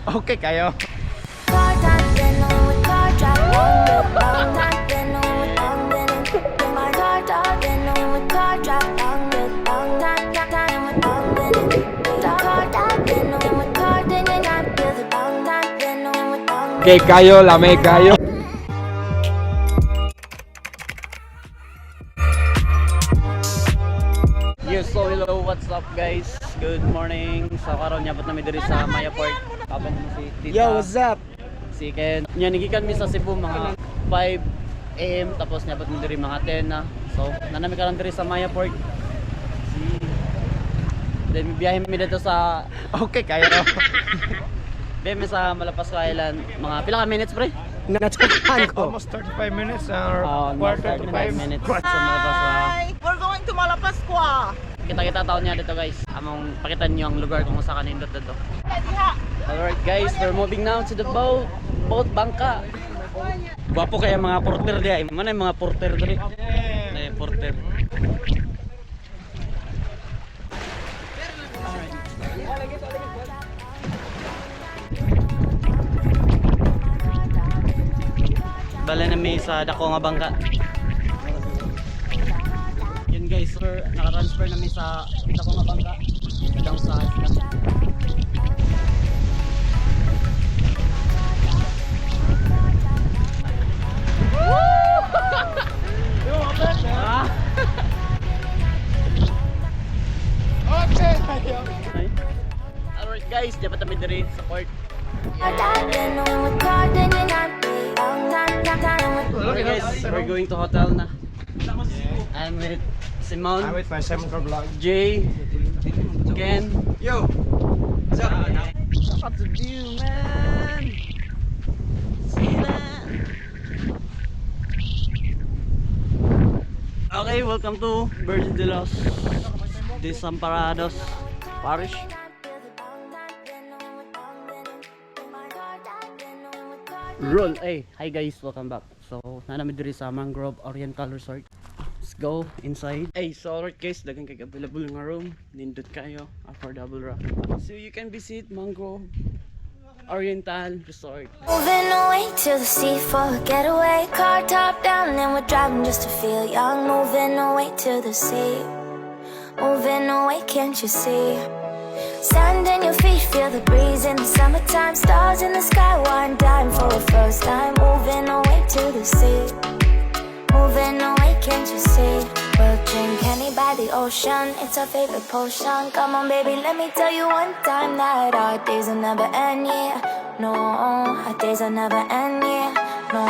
Okay kayo. Okay kayo, lame kayo. Yes, so hello, what's up, guys? Good morning. So karon nyabot nami diri sa Maya Park. Kapag mo si Tita. Yo, what's up? Si Ken. Nya nigikan mi sa Cebu mga 5 AM, tapos nyabot mi diri mga 10 na. So, nanami karon diri sa Maya Park. Si Then biyahe mi dito sa Okay kayo. biyahe mi sa Malapascua Island. Mga pila ka minutes, pre? Natukan ko. Almost 35 minutes or Oh, quarter to 35 five. minutes sa Malapascua. Hi! We're going to Malapascua. Kita-kita taon niya dito, guys. Among pakitan niyo ang lugar kung saan kanindot dito. Diha. Alright guys, we're moving now to the boat. Boat bangka. Gwapo kaya mga porter diya. Mana yung mga porter diri? Yeah. Porter. Bala na may sa dako nga bangka. Yun guys, sir, naka-transfer na mi sa dako nga bangka. Down sa isla. Ah! Okay kayo. Ay. Alright guys, dapat kami diri sa court. Alright guys, we're going to hotel na. I'm with Simon, I'm with my Simon Car vlog. Jay, Ken. Yo. What's up? Look at the view, man! See that? Okay, welcome to Virgin de los Desamparados Parish. Roll! Hey, hi guys, welcome back. So, nanami diri sa Mangrove Oriental Resort. Let's go inside. Hey, so alright guys, daghang kay available nga room. Nindot kayo, affordable ra. So you can visit Mangrove Oriental Resort. Moving away to the sea for a getaway. Car top down and we're driving just to feel young. Moving away to the sea. Moving away, can't you see? Sand in your feet, feel the breeze in the summertime. Stars in the sky, one dime for a first time. Moving away to the sea. Moving away, can't you see? We'll drink honey by the ocean. It's our favorite potion. Come on, baby, let me tell you one time that our days will never end, yeah. No, our days will never end, yeah. No.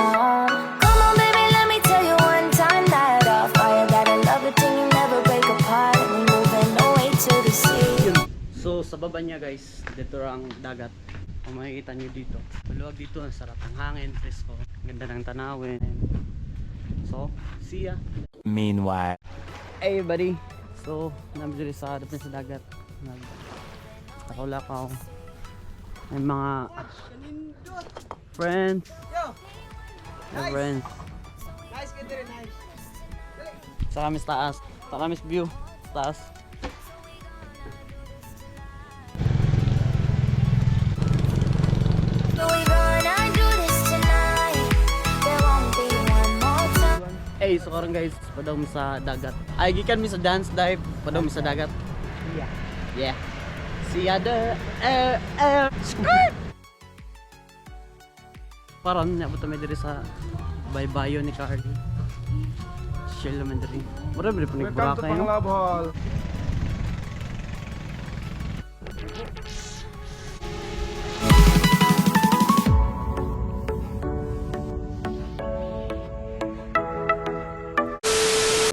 Come on, baby, let me tell you one time that our fire that I love it till you never break apart. And we're moving away to the sea. Yun. So sa baba niya guys, dito ra ang dagat. Kung makikita nyo dito. Maluwag dito, ang sarap ng hangin, presko. Ganda ng tanawin. So, see ya. Meanwhile. Hey buddy. So, namin diri sa dapit sa dagat. Nag Lakaw-lakaw. May mga friends. Yo! May friends. Nice ka diri, nice. Sa kami sa taas. Sa kami sa view. Sa taas. But we gonna do this tonight. There won't be one more time. Hey, so karon guys, padaw mi sa dagat. Ay, gikan mi sa dance dive, padaw mi sa dagat. Yeah. Yeah. See ya there. Eh, eh, skirt! Parang nabot kami diri sa baybayo ni Carly. Chill naman diri. Mura diri po Welcome to nagburaka no? Panglab Hall.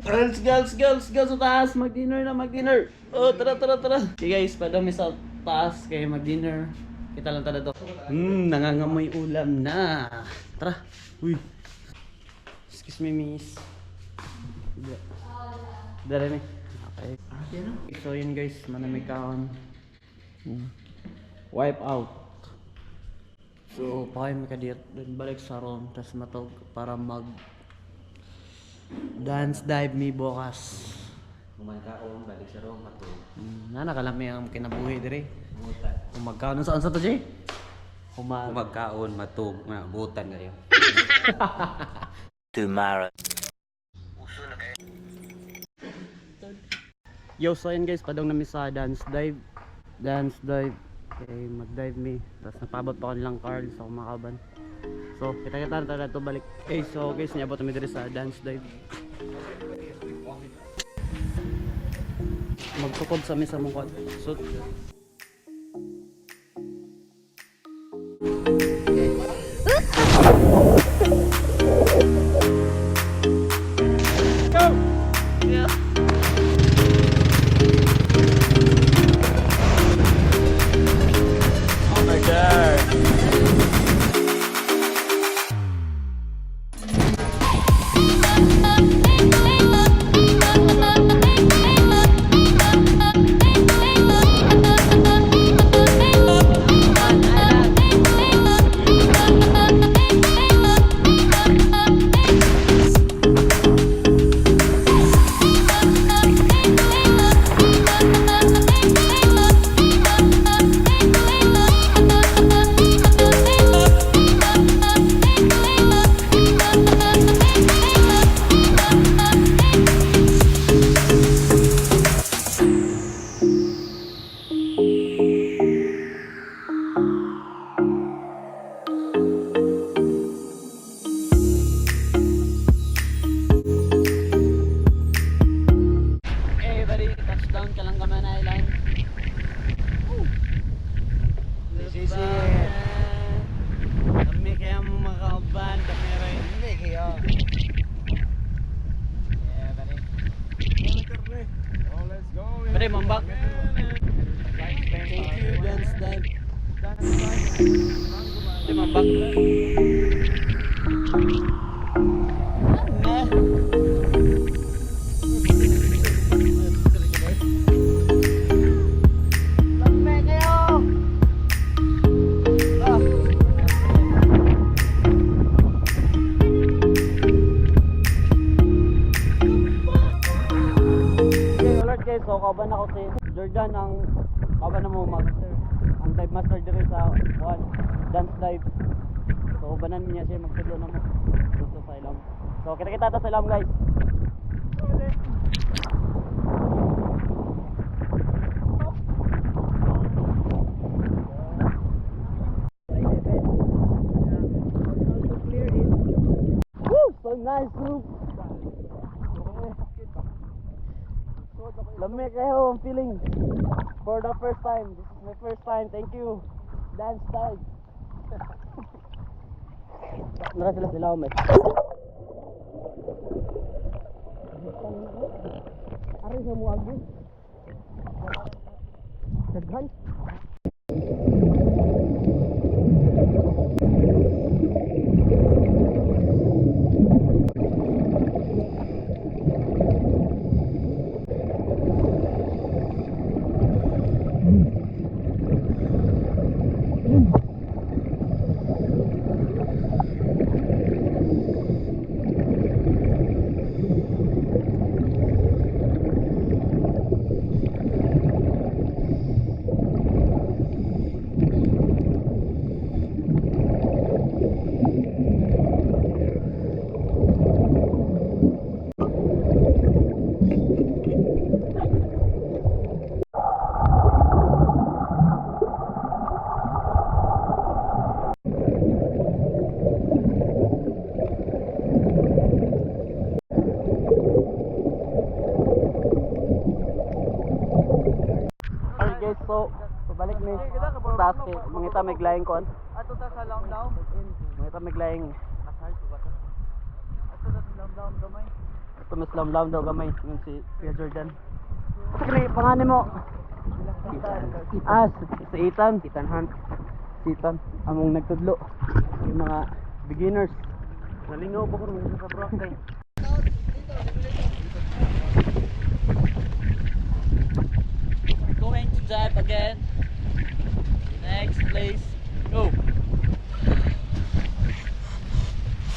Girls, girls, girls, girls sa taas. Mag-dinner na, mag-dinner. Oh, tara, tara, tara. Okay guys, padami sa taas kay mag-dinner. Kita lang tara to. Nangangamoy ulam na. Tara. Uy. Excuse me, miss. Dara ni. Okay. So yun guys, manamig kaon. Wipe out. So, pakay mi kadiyot. Then balik sa room, tas matog para mag dance dive mi bukas. Kumakaon, balik sa Roma to. Nana kalami ang kinabuhi dire. Kung magkaon sa unsa to, Jay? Humag. Humagkaon, matug, mga butan kayo. Tomorrow. Yo, so ayun guys, padong namin sa dance dive. Dance dive. Okay, mag-dive me. Tapos napabot pa ko nilang Carl sa kumakaban. So, kita-kita na tayo balik. Okay, so guys, niabot kami diri sa dance dive. Magtukod sa mi sa mong So, Oh my God. Hey buddy, touchdown ka lang Kaman Island. This is it. Kami kaya mo makauban, kami rin. Hindi kayo. Yeah, buddy. Oh, let's go. Buddy, mambak. Thank you, dance dive. Buddy, mambak. Lame kayo! Okay, alright guys, so kauban ako si Jordan ang kauban na mo master. Ang dive master diri sa one dance dive. So ubanan niya siya magtudlo na mo dito sa ilam. So kita-kita ta sa ilam guys. Woo! So nice, group. Lami kayo ang feeling. For the first time. This is my first time. Thank you. Dance time. Nara sila sila umet. Ari sa mo agad. Daghan. Alright guys, so pabalik mi taas kay mangita may glayeng kon. Ato ta sa lamlam. Mangita may glayeng Ato ta sa lamlam gamay. Ito mas lamlam daw gamay yun si Kuya Jordan. Sa kani pangalan mo? Ah, si Ethan. Ethan Hunt. Si Ethan, among nagtudlo. Yung mga beginners. Nalingaw pa ko rin sa Boracay. We're going to dive again. Next place. Go.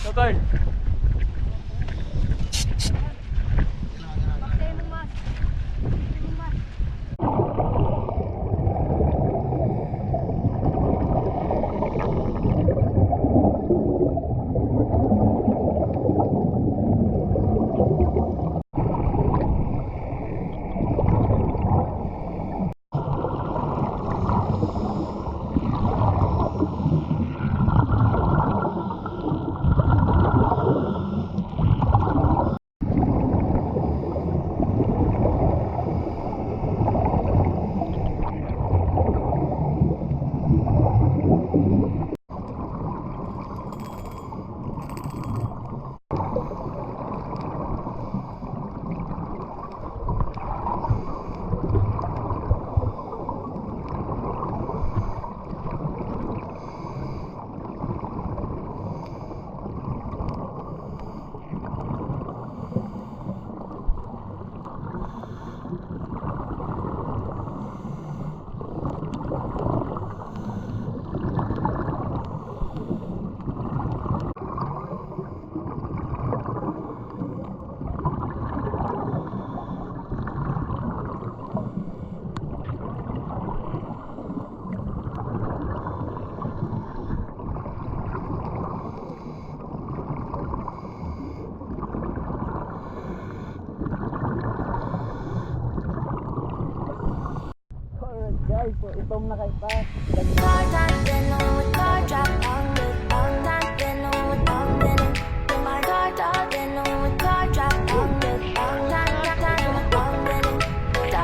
Go, Carl. Gutom na kay pa. Car top down with car drop down with down down down with down down. My car top down with car drop down with down down down with down down.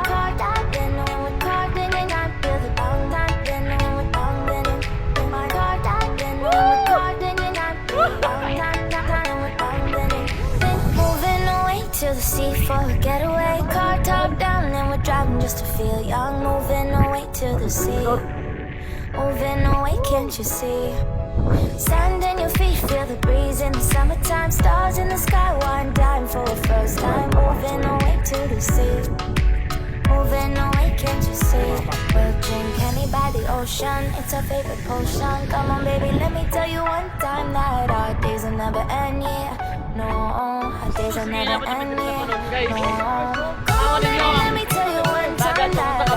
Car top down with car down down with down down down with down down. My car top down with car down down down down down with down down. Moving away to the sea for a getaway. Car top down and we're driving just to feel young. Moving away to the sea. Moving away, can't you see? Sand in your feet, feel the breeze in the summertime. Stars in the sky, one dime for the first time. Moving away to the sea. Moving away, can't you see? We'll drink honey by the ocean. It's our favorite potion. Come on, baby, let me tell you one time that our days will never end, yeah. No, our days will never end, yeah. No. Come on, baby, let me tell you one time that